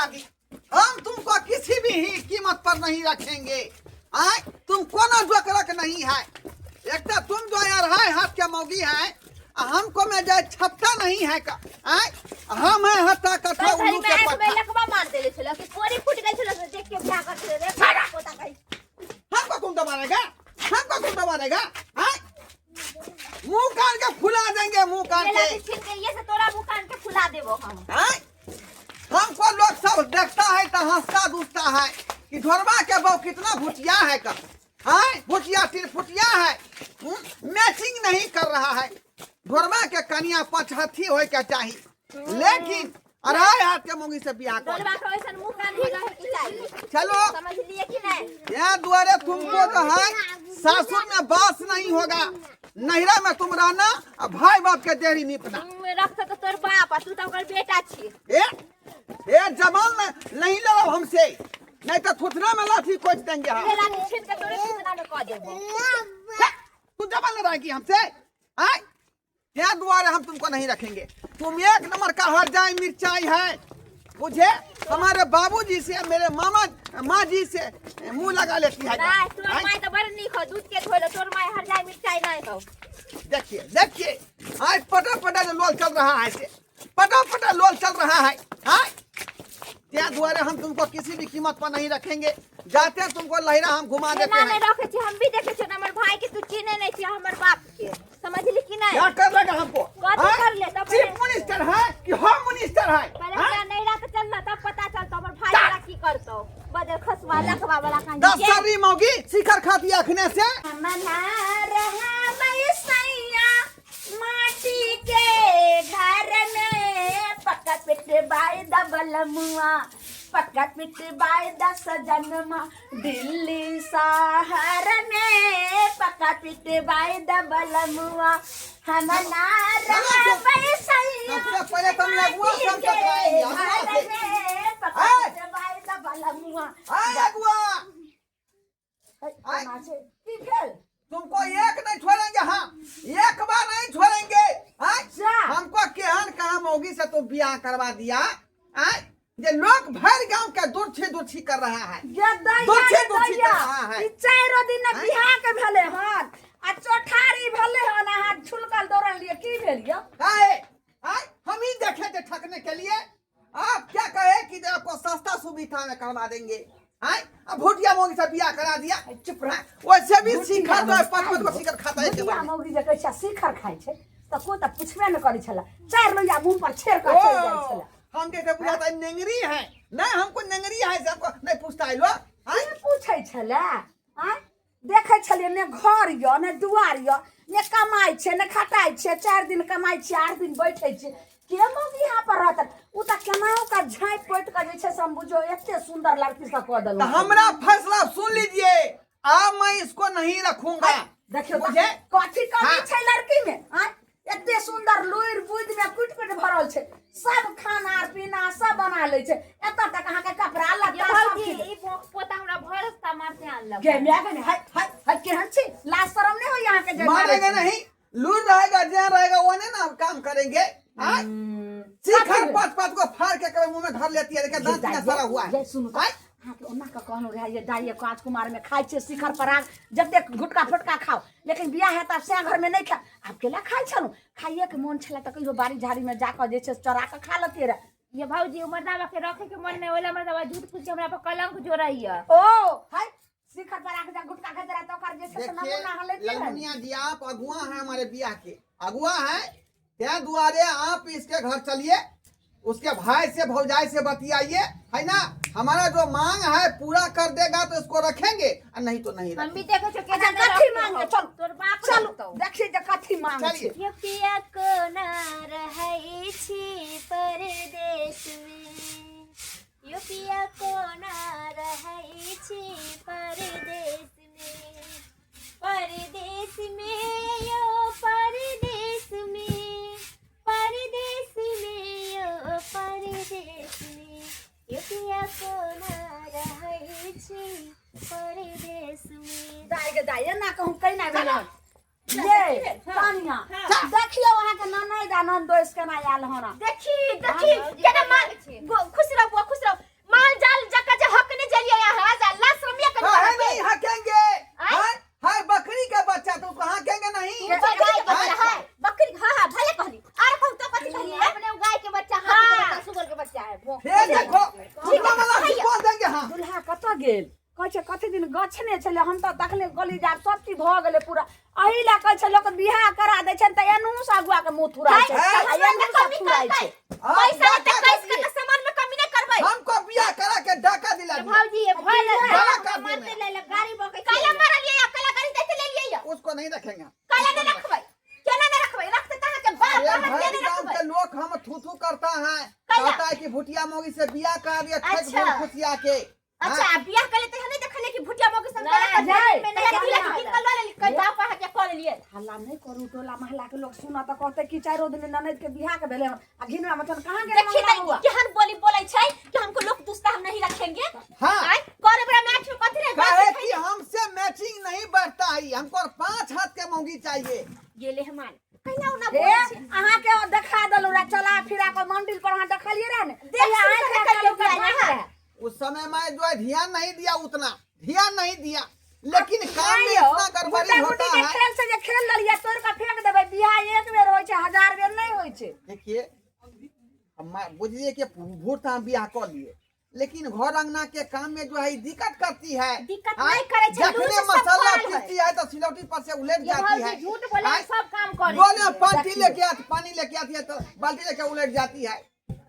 हरामजादी, हम तुमको किसी भी ही कीमत पर नहीं रखेंगे। आय तुम कोनो जोकरक नहीं है। एक तो तुम जो यार है हाथ के मौगी है, आ हमको में जाए छपता नहीं है का। आय हम है हत्ता कथा तोर उल्लू धरी के में आँख में पट्टा। लकवा मार देले छलो कि कोरी फूट गेल छलो से देख के बियाह कर छलो रे पोता कही। हमको कौन दबाएगा? हमको कौन दबाएगा? आय मुंह कान के फुला देंगे, मुंह कान मेला के। के छीन के ये से तोरा मुंह कान के फुला देबो हम। आय हमको लोग सब देखता है तो हंसता दूसता है कि ढोरबा के बहू कितना भुटिया है का। आय भुटिया तीन फुटिया है, मैचिंग नहीं कर रहा है। ढोरबा के कनिया पचहत्थी होए के चाही, लेकिन अढ़ाई हाथ के मोगी से बियाह कर। ढोरबा के ओइसन मुंह कान हो रहे के चाही। चलो समझ लिए कि नहीं? यहाँ दुआरे तुमको जो है सासुर में बास नहीं होगा, नैहरा में तुम रहना और भाई बाप के देहरी निपना। रख तो तोर बाप आ तू तो ओकर बेटा छी। ए ए जबान में नहीं लड़ो हमसे, नहीं तो थुथना में लाठी कोच देंगे हम। ये लाठी छीन के तोरे थुथना में कह देबो। तू जबान लड़ाएगी हमसे? आय क्या दुआरे हम तुमको नहीं रखेंगे। तुम एक नंबर का हर जाए मिर्चाई है। मुझे हमारे बाबूजी से मेरे मामा माँ जी से मुंह लगा लेती है। नहीं तोर आय? My तो बड़ नीक हो, दूध के धोलो, तोर my हर जाए मिर्चाई नहीं हो। देखिए देखिए आज पटा पटा जो लोल चल रहा है, ऐसे पटा पटा लोल चल रहा है। आय क्या दुआरे हम तुमको किसी भी कीमत पर नहीं रखेंगे। जाते हैं तुमको लहरा हम घुमा देते केना हैं। नहीं रखे छी, हम भी देखे छी हमर भाई के, तू चिन्हे नहीं छी हमर बाप के, समझली कि नहीं? क्या कर लेगा हमको? कथी हाँ? कर ले? तब चीफ पहले- मिनिस्टर है कि होम मिनिस्टर है? पहले हाँ? हमरा नैहरा के चलना तब पता चलतो हमर भाई वाला की करतो। बदल खसवा लखवा वाला कान दस सर्री मौगी शिखर खाती अखने से। मना रहा मैं सैया माटी के घर में, पक्का पिट बाय दबल मुआ, पक्का पिट बाय दस जन्मा दिल्ली शहर में, पक्का पिट बाय दबल मुआ हम ना रहा मैं सैया सबसे पहले तुम लगुआ माटी सब के टकराएंगे, अगुआ घर से। में, पक्का ऐ! पिट बाय दबल मुआ। आय अगुआ, ऐ, कोना छै? की भेल? तुमको एक नहीं छोड़ेंगे हम, एक बार नहीं छोड़ेंगे। आय? जा। हमको केहन कहा मौगी से तुम बियाह करवा दिया। आय जे लोग भर गांव के दुर्छी दुर्छी कर रहा है। गे दैया, दुर्छी गे दुर्छी दैया। कर रहा है। ई चाइरो दिन आँय? बियाह के भेले हन आ चौठारी भेले हन, अहाँ छुलकल दौड़ल लिए की भेल यौ? काहे? आय हम ही देखे थे ठकने के लिए। आप क्या कहे कि आपको सस्ता सुविधा में करवा देंगे। आय अब भुटिया मौगी से बियाह करा दिया। चुप रह। वैसे भी भुटिया शिखर जो है मौगी पत पत को खाइ शिखर खाता है। भुटिया मौगी जे कहै छै शिखर खाइ छै तऽ कोइ तऽ पुछबे नहि करै छलै, चारि लोहिया मुँह पर छेड़ कऽ चलि जाइ छलै। हम जैसे बुझाता है नेंगरी है, नहीं हमको नेंगरी है से हमको नहीं पूछता है लोग। आय? के पूछै छलै? आँय देखै छलियै ने घर यऽ ने दुआर यऽ, ने कमाइ छै ने खटाइ छै, 4 दिन कमाइ छियै 8 दिन बैठै छियै, के मौगी यहाँ पर रहत? ओ तऽ केनाहु कऽ झाँपि पोति कऽ जे छै से हम बुझियौ एते सुन्दर लड़की से कऽ तो देलहुँ। हमरा फैसला सुन लीजिए, अब मैं इसको नहीं रखूंगा। देखियौ तऽ बुझे? कथी कमी हाँ। छै लड़की में? आँय एते सुंदर लुरि बुद्धि में कुटि कुटि भरल छै, सब खाना पीना सब बना लै छै, एतऽ तक अहाँके कपड़ा ये लत्ता सब भौजी चीज। ई पोता हमरा भर रास्ता मारते आनलक। गे my गे, हाय हाय हाय, केहन छी? लाज शरम नहि होइए अहाँके जे मारै मारेंगे छी? नहीं, लूर रहेगा जहाँ रहेगा वो नहीं ना हम काम करेंगे। हाँ? शिखर पाँच पाँच को फाड़ के कभी मुंह में धर लेती है, देखिए दांत कितना सड़ा हुआ है। ये सुनू तऽ, आँय? अहाँके ओना कऽ कहलहुँ रहए जे दाइ काज कुमार में खाइ छियै शिखर पराग, जतेक गुटका फुटका खाउ, लेकिन बियाह हेत आब सएह घरमे नहि खायब। आब केला खाइ छलहुँ? खाइएके मोन छलै तऽ कहियो बाड़ी झाड़ीमे जाकऽ जे छै से चोरा कऽ खा लतियै रहए। ये भौजी मर्दाबा के रखे के मन नहीं होला, मर्दाबा झूठ फूस के हमरा पर कलंक जोड़ैया। ओ हाय शिखर पराग जा गुटका खाइत रहए तऽ ओकर जे छै से नमूना अहाँ देखिए लैतियै रहए ने। ललमुनिया जी, आप अगुआ हैं हमारे बियाह के, अगुआ हैं, त्या दुआरे आप इसके घर चलिए, उसके भाई से भौजाई से बतियाइए, है ना? हमारा जो मांग है पूरा कर देगा तो इसको रखेंगे और नहीं तो नहीं हम भी रखेंगे। देखे छो केना अच्छा, नहि कथी रखतौ। मांग है? चलू, तोर बाप चलू रखतौ। देखिए जे कथी मांग चलिए। छै। ये पिया कोना रहै छी परदेश में, यो पिया कोना रहै छी परदेश में, परदेश में यो परदेश में, परदेश में यो परदेश में, यो पिया कोना रहै छी परदेश में। दाइ गे दाइ, एना कहूँ कैना भेल हन? ये तानिया, देखियौ अहाँके ननैद आ ननदोस केना आयल हन। देखी देखी हाँ, केना मार, खुश रहो बुआ, खुश रहो। है भोंक। फिर देखो कुत्ता वाला बोल देंगे हम। दुल्हा कतऽ गेल? कहै छै कथी दिन गछने छलै, हम तऽ तखने कहली जे आब सब चीज भऽ गेलै पूरा। एहि लए कहै छै लोक बियाह करा दै छै तऽ एनहु से अगुआ के मुँह थुराइ छै है, आ एनहु से कमी थुराइ करतै। छै। हाँ, पैसा डाका तऽ कैस दिए। के सामान में कमी नहीं करबै। हमको बियाह करा के डाका दिला दिया। भौजी ये भइल बड़ा कर दिया। मारते ले ले गाड़ी बके काला मारलियै या काला गाड़ी दैते ले लियै या। उसको नहीं रखेंगे हम। काला नहीं रखबै, केना नहीं रखबै? रखते त अहाँ के बाप अरे अहाँ भाई केना गांव रखबै? के लोग हम थू थू करता है, कैला? कहता है कि भुटिया मोगी से बियाह कर दिया ठेक अच्छा। भूल खुशिया के। अच्छा हाँ? आ बियाह कर लेते नहीं देखले कि भुटिया मोगी संग नहीं, काला नहीं, में नहीं नहीं, दिला कि किन कल ले कई बाप अहाँ के कर लियै। हल्ला नहीं करू, टोला महला के लोग सुनत तऽ कहते कि चारो दिन ननद के बियाह के भेलै हन आ घिनवा मथन कहाँ गेलै देखी मंगला त बौआ? केहन बोली बोलै छै कि हमको लोग दुस्ता हम नहीं रखेंगे। हाँ। आय करे बड़ा मैच में कथी रे कहे कि हमसे मैचिंग नहीं बढ़ता है, हमको 5 हाथ के मोगी चाहिए। गेले हमान कहिना ओना हे बोलै छै। अहाँ के देखा देलहुँ रे, चला फिरा के मंदिर पर अहाँ देखलियै रहे ने? देख तहिया सुन आँखि के राखल कहियो ओकर बियाह भाग है। रहे। उस समय मैं जो है ध्यान नहीं दिया, उतना ध्यान नहीं दिया, लेकिन काम में नहीं हो, इतना गड़बड़ी गुड्डा होता गुड्डी के है। खेल से जे खेल लेलियै तोड़ के फेंक देबै, बियाह एक बेर होइ छै, हजार बेर नहि होइ छै। देखिए हम बुझिए कि भूत हम बियाह कर लिए, लेकिन घर अंगना के काम में जो है दिक्कत करती है। दिक्कत हाँ? नहीं करे छै, जखने लूर से सब मसाला फड़ल है। पीसती है तो सिलौटी पर से उलट ये जाती भौजी है। झूठ बोले हाँ? सब काम करे बोले छै। पानी देखिए। लेके आती, पानी लेके आती है तो बाल्टी लेके उलट जाती है,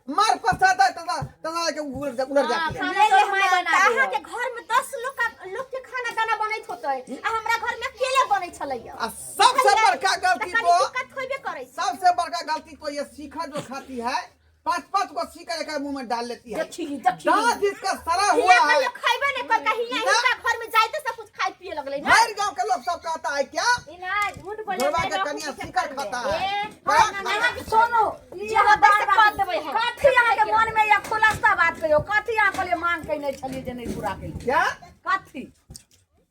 मार पसाता है तथा लेके उलट जाती है। खाना तो माय बना अहाँ के घर में 10 लोग का लोग के खाना दाना बनैत होतै आ हमरा घर में अकेले बनै छलैया। आ सबसे बड़का गलती तऽ तो दिक्कत होइबे करै छै। सबसे बड़का गलती तो ये सीखा जो खाती है, 5-5 को सीखा लेकर मुंह में डाल लेती है। देखी देखी दांत इसका सड़ा हुआ हिया है। कहियो खैबे नहीं कर कहिया ना। हिनका घर में जाइते सब कुछ खाए पिए लगलै ना। बाहर गांव के लोग सब कहता है क्या ई ना झूठ बोले घरवा नहीं के लोग कनिया कुछ शिकर करबे। खाता है। ए, बड़ा हाँ, ना, खाता ना, है। सुनू, ई जे अहाँ होतै से बार बार कऽ देबै हम। कथी अहाँके मन में या खुलासा बात कहियौ, कथी अहाँ कहलियै मांग कयने छलियै जे नहि पूरा केलियै? क्या कथी?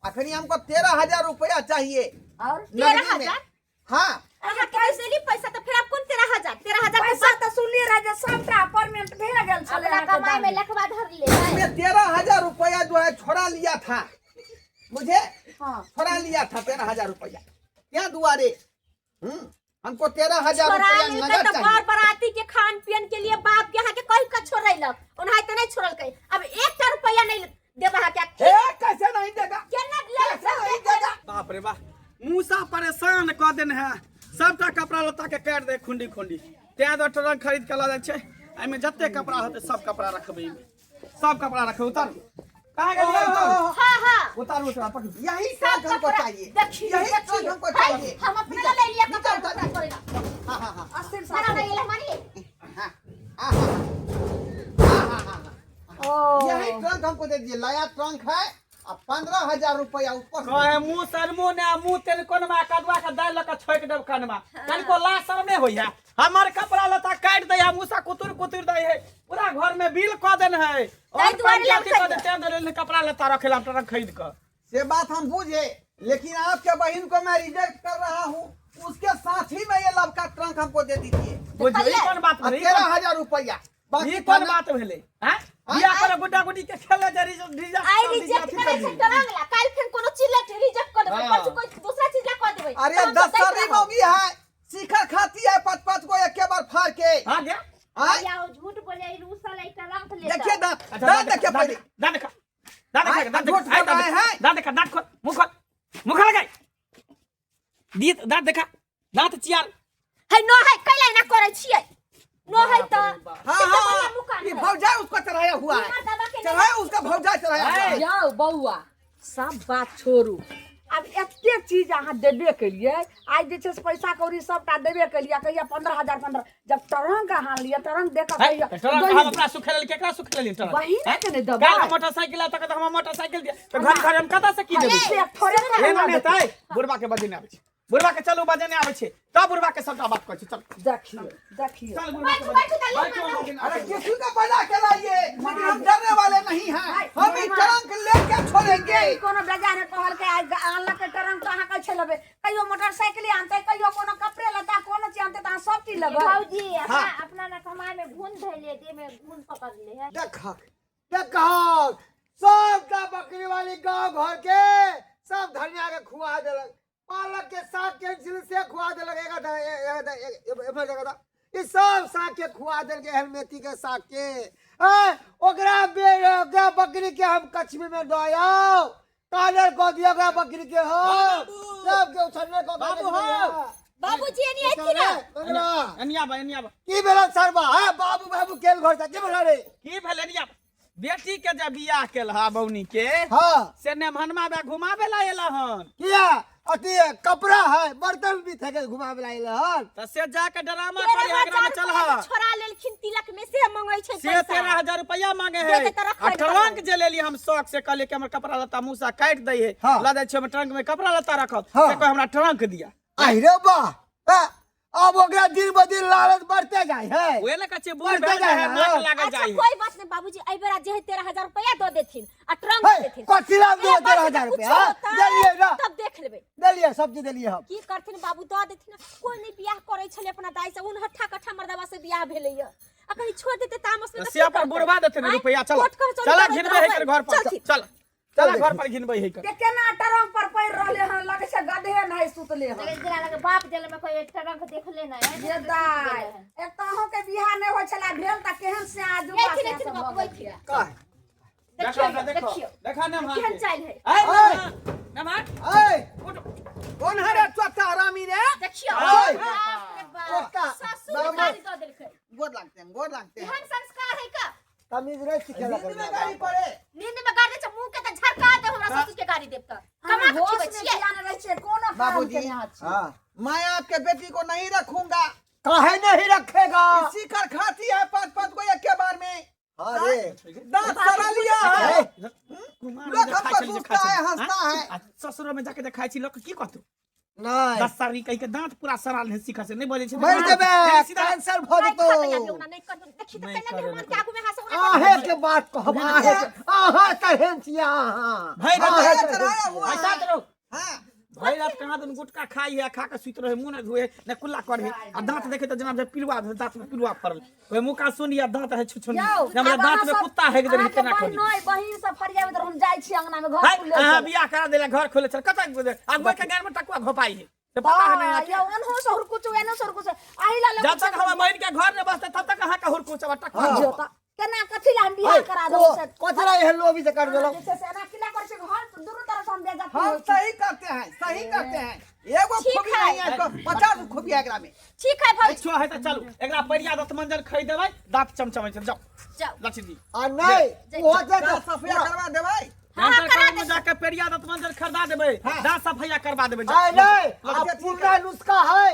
अखनी हमको 13,000 रुपया चाहिए। और नगदी तेरह में। हजार? हाँ। अहाँ कैसे ली पैसा तो फिर आप कोन 13,000? 13,000 के पैसा बाद तऽ सुनलियै रहे जे सबटा परमेंट भए गेल छलै अपना अहाँके कमाई में दाम। लखवा धर ले। मैं 13,000 रुपया जो है छोड़ा लिया था, मुझे हाँ। छोड़ा लिया था 13,000 रुपया क्या दुआरे। हमको 13,000 छोड़ा रुपया लेलकै नगद तऽ चाहिए। बर बराती के खान पियन के लिए बाप के अहाँ के कहि के छोड़ैलक, ओनाहिते नहीं छोड़लकै। अब 1 रुपया नहीं देब अहाँ के। ए, कैसे नहीं देगा? केना ले कैसे नहीं देगा? बाप रे बाप, मूसा परेशान कऽ देने है, सबटा कपड़ा लत्ता के काटि दे खुंडी खुंडी। तैं दुआरे ट्रंक खरीद के लऽ जाइ छै, एहिमे जते कपड़ा होतै सब कपड़ा रखबै, एहिमे सब कपड़ा रखबै। उतारू, कहाँ गेलियै? उतारू। हाँ, हाँ। उतारू, उतारू, पकड़ू। यही सब ट्रंक हमको कपड़ा चाहिए। देखिए, यही देखिए। ट्रंक हमको हाय, चाहिए। हम अपने ला ले लिया नीचे कपड़ा उतारू। उतारू करे ला। हाँ, हाँ, हाँ। अस्थिर ना, ना, साथ। ये ले मानिए। हाँ, हाँ, हाँ, हाँ, हाँ, हाँ, हाँ। ओ। यही ट्रंक हमको दे दीजिए, नया ट्रंक है आ 15,000 रुपया ऊपर से। कहे मुँह शर्मो ने, मुँह तेल कोनमा कदुआ के दालि लऽ के छोकि देब कनमा, कनिको लाज शर्म नहि होइया। हमर कपड़ा लत्ता काटि दै है, मूसा कुतुर कुतुर दै है, पूरा घर में बिल कऽ देने है। ताहि और दुआरे पंचायती लड़कै कऽ दे, तें दुआरे कपड़ा लत्ता रखे ला ट्रंक खरीद कऽ। से बात हम बुझे, लेकिन आपके बहन को मैं रिजेक्ट कर रहा हूँ, उसके साथ ही में ये लड़का ट्रंक हमको दे दीजिए। बुझियौ, ई कोन बात भेलै? 13,000 रुपया। बाकी ई कोन खाना- बात भेलै? हैं? बियाह करे गुड्डा गुड्डी के खेले जे रिजेक्ट आइ कर दीजिए, रिजेक्ट अथी करै कर छै दीजिए। ट्रंक ला, काल्हि फेर कोनो चीज ला रिजेक्ट कर देबै, हाँ। परसू कोई दूसरा चीज ला कऽ देबै। अरे तऽ हम 10 तऽ दैत सारी रहब। मौगी है, शिखर खाती है 5-5 को एक बार फाड़ के। हाँ, गया। हाँ? या ओ झूठ बोले, ई रूसल है, ई ट्रंक लेता। देखिए दांत, अच्छा, दांत दांत देखिए दांत पहले। दांत देखा, दांत हाँ, देखा, दांत झूठ देखा, बोल रहे हैं। दांत देखा, दांत खोल, मुंह खोल, मुंह खोल लगाई। दी, दांत देखा, दांत चियार। है नो है, कैला एना करै छियै? नो है तऽ हाँ, कते हाँ, बढ़िया हाँ, मुँह ये है। भौजाई उसको चढ़ाया हुआ है। बीमार दवा के नहीं चढ़ाया उसका भौजाई चढ़ाया हुआ है। जाओ बौआ, सब बात छोड़ू, आब एते चीज अहाँ देबे केलियै, आइ जे छै से पैसा कौड़ी सबटा देबे केलियै, कहिया 15,000 15, जब ट्रंक अहाँ लिअ, ट्रंक दे कऽ है, कहिया, तऽ ट्रंक हम अपना सुख लेलियै, केकरा सुख लेलियै ट्रंक? बहिन हैं? के नहि देबै। काल्हि हम मोटरसाइकिल आयत तऽ हमरा मोटरसाइकिल दिअ, तऽ घर घर हम कतऽ से की देबै? से थोड़े एना थोड़े नहि हेतै, बुढ़बा के बजेने आबै छै, बुढ़बा के चलू बजेने आबै छै, तब बुढ़बा के सबटा बात कहै छै, चल। देखियौ, देखियौ। चल बुढ़बा के बैठू, बैठू, बजेने। चलू, बैठू, बैठू। बजेने अरे आबै छै। किसी को बजा के लाइए, लेकिन हम डरने वाले नहीं हैं, हम ई ट्रंक लेके छोड़ेंगे। ई कोनो बेजा ने कहलकै, आइ आनलकै ट्रंक तऽ अहाँ कहै छै लेबै, कहियो मोटरसाइकिले आनतै, कहियो कोनो कपड़े लत्ता कोनो चीज आनतै तऽ अहाँ सब चीज लेबै। भौजी, अपना हाँ। अपना ना कमाई में घुन धैले, देह में घुन पकड़ ले है। देखक देखक सबटा बकरी वाली गांव घर के सब धनिया के खुआ देलक, पालक के साग कैंसिल से खुआ देलक। एक ई सब साग के खुआ देलकै हन मेथी के साग के। ए ओकरा ओकरा बकरी के हम कछमी में दऽ आउ, कानर कऽ दिअ ओकरा बकरी के। हम सबके उछलने कऽ बाबू, हो। बाबूजी एनी ऐथिन ना। मंगला एनिया बा, एनिया बा। की भेल सरबा? हाँ बाबू बाबू केल घर से की भेल रे? की भेल एनिया बा? बेटी के जे बियाह केल हा बौनी के, हाँ से नेमहनमा बे घुमाबे ला एला हन। किया अथी कपड़ा है बर्तन भी थे घुमाबे ला एला हन। त से जाके ड्रामा तेरह करी एकरा में हजार चल रुपया हा। जे छोड़ा लेलखिन तिलक में से मंगै छै से पैसा। 13,000 रुपया मांगे दे है। दे त रखै आ ने ट्रंक जे लेली हम शौक से, कहलिए कि हमर कपड़ा लत्ता मूसा काटि दै है, हाँ। लऽ जाइ छी हम ट्रंक में कपड़ा लत्ता रखब। हाँ। से कहे हमरा ट्रंक दिया। आहि रे बा, अब ओकरा दिन ब दिन लालच बढ़ते जाय है। ओहे लऽ कहै छियै बूढ़ बढ़ते भेल जाय है, है। नाक लागल अच्छा जाइ है। कोई बात नहीं बाबूजी, एहि बेरा जे है 13,000 रुपया दऽ देथिन आ ट्रंक हे, दे देथिन। कथी ला ए, दियौ बस 13,000 कुछो रुपया? होतै, देलियै ना। तब देख लेबै। देलियै सब्जी देलियै हम। की करथिन बाबू, दऽ देथिन। कोई नहीं बियाह करै छलै अपना दाई से, उन हट्ठा कट्ठा मर्दवा से बियाह भेलै य। आ कहीं छोड़ देते तामस में से तऽ की अपन करतै? बुढ़वा देथिन आँय? रुपया। चल कोर्ट कचहरी चल करैत घिनबै है रहबै। घर पर। चलथिन। चल चल घर पर घिनबै है कर। के केना ट्रंक पर पड़ि रहले हन, लगै छै गधे नहीं सुतले हन। जेना लगे बाप जेल में कोई ट्रंक देखले ना है। ये दाइ, एक तऽ अहूँके बियाह नहि होइ छलै, भेल तऽ केहन से आजू ऐथिन, ऐथिन बाबू, ऐथिन। का देखियौ, देखो देखियौ देखा नेमहान केहन के। चालि है। ऐ ऐ। नेमहान, ऐ उठ। कौन है रे चौथा हरामी रे? देखियौ ऐ। बाप रे बाप, ओता, ससुर बाबू। गाली दऽ देलकै। गोर लागते हैं, गोर लागते हैं। केहन संस्कार है का? तमीज नहीं सिखेला। नींद में गाड़ी पड़े। नींद में गाड़ी दे छै, मुंह के तऽ झरका देब हमरा ससुर के गाड़ी देब तऽ। कमा के होश खिबै में छियै। किया नहि रहै छियै, कोनो काम बाबूजी, के नहि हाथ छै। हाँ मैं आपके बेटी को नहीं रखूंगा। काहे नहीं रखेगा? इसी कर खाती है पांच पांच को एक के बार में। हाँ रे दांत सड़ा लिया है। कुमार लोग जे खाइ हमको छलै, जे दूसता खाइ है, छलै। हंसता है। आ ससुर में जाके जे खाइ छी लोक की कहतौ? नहीं 10 साल कहि के दांत पूरा सड़ल है, सीखा से नहीं बजै छै। मर जेबे, सीधा कैंसर भ नहीं जेतौ। खा तैयार ओना नहीं कर, देखी तऽ नहीं केना करे, मेहमान नहीं के आगू में हंस ओना। आहे के बात कहब, आहे के, अहाँ तरहेन छियै अहाँ। भरि रात अहाँ चढ़ाया तरहेन हुआ ऐसा है। करो। हाँ भरि रात कहाँ दिन गुटखा खाइ है, खा के सुति रहे, मुँह नहि धोए, नहि कुल्ला करे, आ दांत देखे तऽ जेना पिलुआ, दांत में पिलुआ फड़ल, ओहि मुँह का सुनिया दांत है छुछुन, यौ, हमरा आब दांत अहाँ में सब- कुत्ता हेक देने अहाँके केना बहिन खोली। नहि, बहिन सब फरियाबैत रहै, हम जाइ छी अंगना में घर है खुले अहाँ छै। बियाह करा देला घर खोले चल कतऽ आगुए के गान में टकुआ घोपाई है से पता है नहीं हाँ, अहाँके? यौ, एनहो से हुरकुचु, एनहो से हुरकुचु। एहि ला लोक जब तक हमर बहिन के घर नहीं बसते तब तक अहाँ के हुरकुचब टकुआ। हाँ। जो तऽ केना कथी ला हम बियाह करा देबो से? कथी ला एहन लोभी से कर देलौ? जे छै से एना किला करै छै, घर दुनू तरफ से हम बेइज्जती हम होइ छी। सही करते हैं, सही करते हैं। एगो ठीक खूबी है। नहीं है इसको, 50 गो खूबी है एकरा में। ठीक है भौजी। अच्छो है तऽ चलू एकरा परिया दत मंजन खरीद देबै, दांत चमचमै छै। जाउ जाउ। लक्ष्मी जी। आ नहीं ओहो जे दांत सफिया करवा देबै। हाँ, हाँ, डेंटल करा कॉलेज में दे। जाके पेरिया दत मंजन खरीदा देबै, हाँ। दांत सफैया करवा देबै। आय नहीं अच्छा, आ ठीक पुरना नुस्खा है,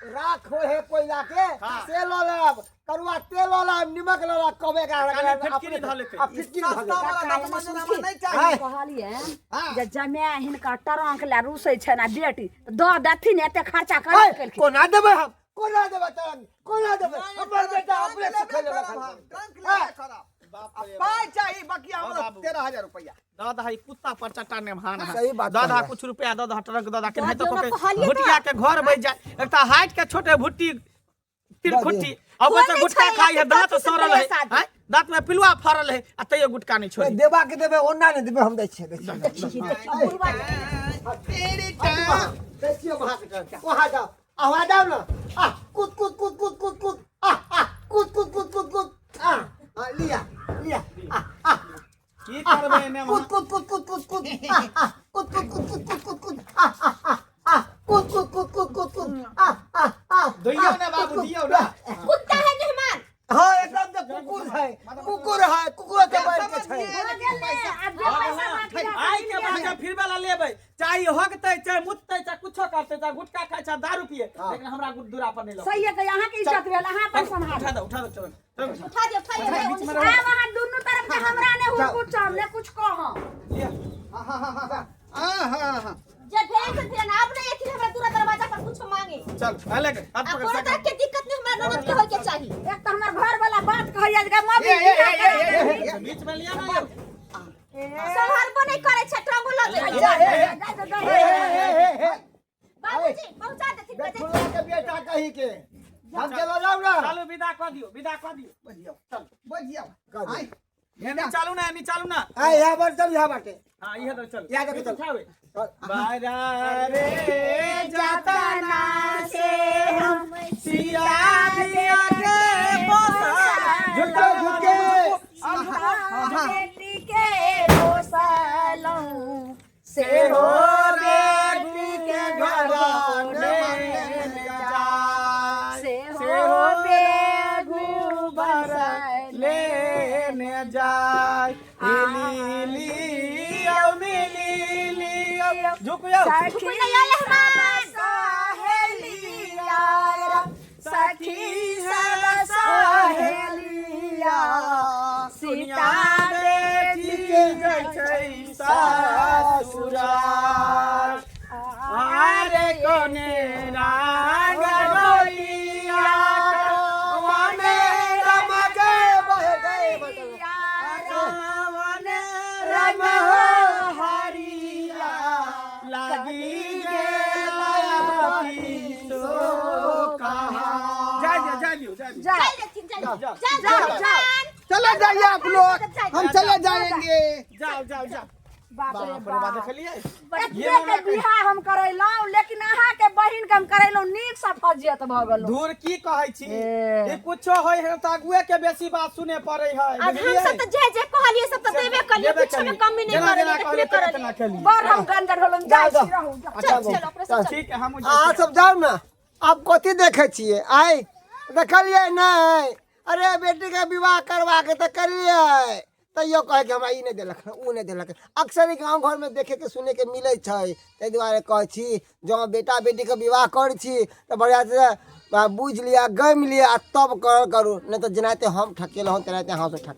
राख हो है कोयला के, हाँ। से ल लेब, करुआ तेल ल लेब, निमक ल लेब, कबे का काली फिटकिरी धऽ लेतै। आ फिटकिरी धऽ सस्ता लेतै। वाला काका, दांत एने मंजन हमरा सुनथिन। नहीं चाहिए। कहलियै हाँ। जे जमाए हिनकर ट्रंक लए रुसै छनि आ बेटी दऽ देथिन, एते खर्चा ऐ, करै केलखिन। कोना देबै हम? कोना देबै तरंग? कोना देबै? नहीं, हमर बेटा ट्रंक अपने लेबे से खेले करब हम, ट्रंक लेबे करब। आ पाइ चाही, बाकी हमरा बाबू। 13,000 रुपया। दादा है कुत्ता पर चट्टा नेमहान है। सही बात दादा कहला। कुछ रुपया दादा ट्रंक दादा के दऽ नहीं तो दियौ ना, के कहलियै भुटिया तऽ। के घर बच जाए। एक हाइट के छोटे भुट्टी तिरखुट्टी आ कोई ऊपर से नहीं गुटखा छै, खाई है, एते दांत कथी से सड़ल है, भेलै शादी? हैं? दांत में पिलुआ फड़ल है आ तैयो गुटखा नहीं छोड़ी। देबा के देबै, ओना नहि देबै हम, दै छियै, दै छियै। देखी देखी बुढ़वा तेरी टांग। दै छियै वहाँ के ट्रंक, वहाँ जाओ, आ वहाँ जाओ ना, आ कूद कूद कूद कूद कूद कूद, आ आ कूद कूद कूद कूद कूद, आ आ लिया लिया, आ आ की करबै नेमहान? कूद कूद कूद कूद कूद कूद, आ आ कूद कूद कूद कूद कूद कूद कूद, आ आ आ आ कूद कूद कूद कूद कूद कूद, आ आ आ। दियौ ने बाबू, दियौ ना। कुत्ता है मेहमान। हाँ एकदम से कुकुर है, कुकुर है, कुकुर के बैठ के छै। भऽ गेल ने, आब जे पैसा बाकी रहतै, आइ के बाद फिर वाला लेबै, चाहे हगतै चाहे मुततै चाहे कुछो करतै, चाहे गुटखा खाइ चाहे दारू पिए, लेकिन हमरा दूरा पर नहीं लग। सही है, अहाँके इज्जत भेल, अहाँ अपन सम्हारू। उठा दो, उठा दो, चलो चलो। उठा दियौ, उठा दियौ। आब अहाँ दुनू तरफ के हमरा ने हुरकुचम ने कुछ कहम। लिअ। हाँ हाँ हाँ हाँ हाँ हाँ। जे भेल से भेल, आब नहीं एथिन हमरा दूरा दरवाजा पर कुछो मांगे। चल अलग हाथ आ पकड़ कोनो तरह सक। के दिक्कत नहीं हमरा ननद के होय के चाही। एक तऽ हमर घर वाला बात कहैया जे मम्मी ए, ए, बियाह ए, करा ए, ए, देबही। ए, बीच में लिया ना यौ। सम्हारबो नहीं करे छै, ट्रंको लऽ ए, जेबै। ए, ए, जा, जा, जा, ए, ए, ए, ए, बाबूजी पहुंचा देथिन बजे। बेटुआ के बेटा कही के हम चलो जाओ ना। चलू विदा कऽ दियौ, विदा कऽ दियौ। बजियौ, चल बजियौ। कर दियौ। आइ एनी चालू ना, एनी चालू ना। आ यहाँ पर चल, यहाँ बाटे। हाँ इहे दर चल। इएह दऽ के चल। उठाबै। चल। बारा रे जाता ना से हम सिया दिया के पोसा। झुके झुके। बेटी के पोसलहुँ से हो बेटी के घर जाय से से हो हो बेगू बर लेने जाय मिली लियो मिली लियो झुक जाओ। सखी सहेलिया, सखी सब सहेलिया, सीता बेटी जाइ छै ससुराल। आरे कोने राग रोइया वने रम गए बहे गए बहे। वने रम हरिया लागी गेला सो कहा। जा जा जा लियो जा लियो। जा। चल देथिन, चल जाओ, जाओ जाओ, जाओ। चले जाइए आप लोग, हम चले जाएंगे। जाओ जाओ जाओ। बाप रे बाप रे बाप, बाप। देखलियै। एतबे के बियाह हम करेलहुँ, लेकिन अहाँ के बहिन के हम करेलहुँ, नीक से फजियत भऽ गेलहुँ। धूर की कहै छी, ए। ई कुछो होय है त अगुए के बेसी बात सुने पड़ै है। आज हम सब तऽ जे जे कहलियै सब तऽ देबे कलियै, देबे कुछो में कलियै। कमी नहीं जेना करलियै, जेना देखबे कहलियै करलियै। तेना केलियै। बड़ हम गंजर होलहुँ, जाइ छी रहू, जाउ। चल चल अपने सब चल। ठीक है, हमहूँ अहाँ जाइ छी। सब जाउ ने, आब कथी देखै छियै? आइ देखलियै नहि? अरे बेटीके विवाह करबाके तऽ करियै, तैयो कहै कि हमरा ई नहि देलक, ओ नहि देलक। अक्सर ई गाँव घरमे देखैके सुनैके मिलै छै। ताहि दुआरे कहै छी, जँ बेटा बेटीके विवाह करै छी तऽ बढ़िआँसँ बुझि लिअ, गमि लिअ आ तब करू, नहि तऽ जेनाहिते हम ठकेलहुँ तेनाहिते अहाँ सब ठक